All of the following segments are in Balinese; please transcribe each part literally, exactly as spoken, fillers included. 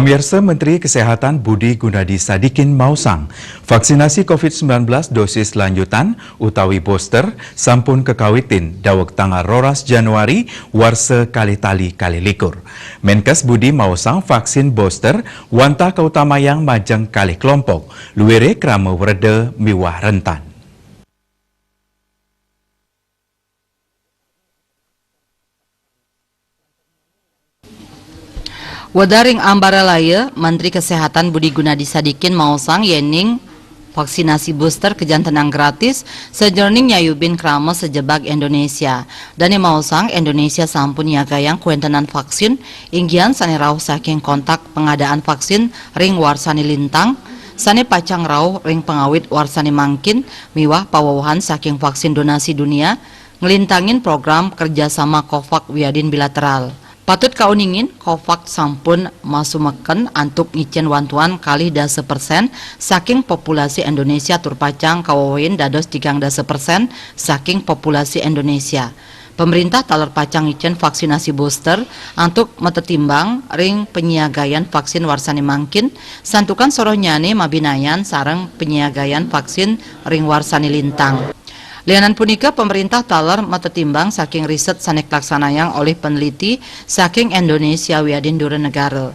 Pemirsa, Menteri Kesehatan Budi Gunadi Sadikin maosang, vaksinasi covid sembilan belas dosis lanjutan utawi booster sampun kakawitin daweg tanggal roras Januari warsa kalih tali kalih likur. Menkes Budi maosang vaksin booster wantah kautamayang majeng kalih kelompok, luire krama werda miwah rentan. Wedaring Ambaralaya, Menteri Kesehatan Budi Gunadi Sadikin maosang yening vaksinasi booster kajantenang gratis, sajeroning nyayubin krama sajebag Indonesia. Dane maosang, Indonesia sampun nyagayang kawentenan vaksin, inggihan sane rauh saking kontak pangadaan vaksin ring warsane lintang, sane pacang rauh ring pangawit warsane mangkin, miwah pawewehan saking vaksin donasi dunia, nglintangin program kerjasama COVAX wiadin bilateral. Patut kauningin, COVAX sampun masumeken antuk ngicen wantuan kalih dasa persen saking populasi Indonesia tur pacang kawewehin dados tigang dasa persen saking populasi Indonesia. Pemerintah taler pacang ngicen vaksinasi booster antuk matetimbang ring panyiagayan vaksin warsane mangkin, santukan sorohnyane mabinayan sareng panyiagayan vaksin ring warsane lintang. Lianan punika, pemerintah taler matetimbang saking riset sane kalaksanayang olih peneliti saking Indonesia wiadin dura negara.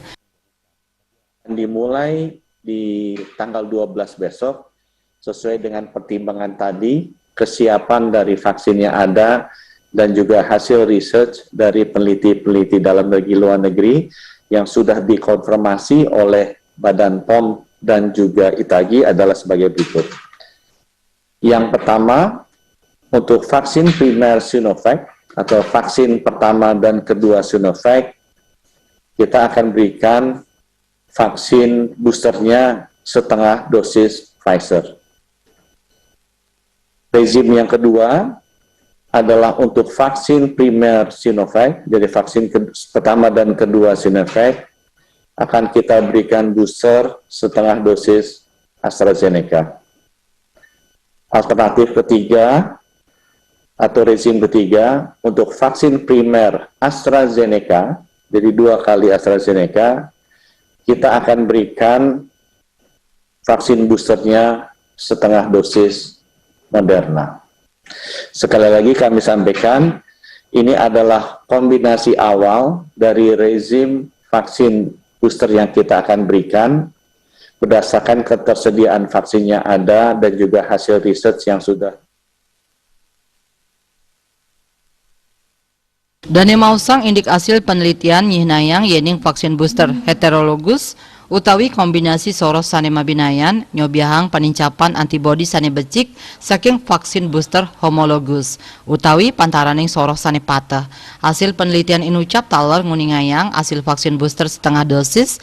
Dimulai di tanggal dua belas besok, sesuai dengan pertimbangan tadi, kesiapan dari vaksin yang ada, dan juga hasil research dari peneliti-peneliti dalam negeri, luar negeri, yang sudah dikonfirmasi oleh Badan pom dan juga itagi adalah sebagai berikut. Yang pertama, untuk vaksin primer Sinovac atau vaksin pertama dan kedua Sinovac, kita akan berikan vaksin boosternya setengah dosis Pfizer. Rezim yang kedua adalah untuk vaksin primer Sinovac, jadi vaksin ke- pertama dan kedua Sinovac, akan kita berikan booster setengah dosis AstraZeneca. Alternatif ketiga atau rezim ketiga, untuk vaksin primer AstraZeneca, jadi dua kali AstraZeneca, kita akan berikan vaksin boosternya setengah dosis Moderna. Sekali lagi kami sampaikan, ini adalah kombinasi awal dari rezim vaksin booster yang kita akan berikan berdasarkan ketersediaan vaksin yang ada dan juga hasil riset yang sudah. Dane maosang, indik asil penelitian nyihnayang yening vaksin booster heterologus utawi kombinasi soroh sane mabinayan nyobiahang panincapan antibodi sane becik saking vaksin booster homologus utawi pantaraning soroh sane pateh. Asil penelitian inucap taler nguningayang asil vaksin booster setengah dosis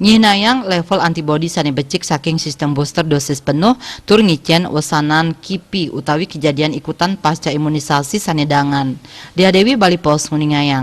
nyihnayang level antibodi sane becik saking sistem booster dosis penuh tur ngicen wesanan kipi utawi kejadian ikutan pasca imunisasi sane dangan. Dia Dewi, Bali Post, nguningayang.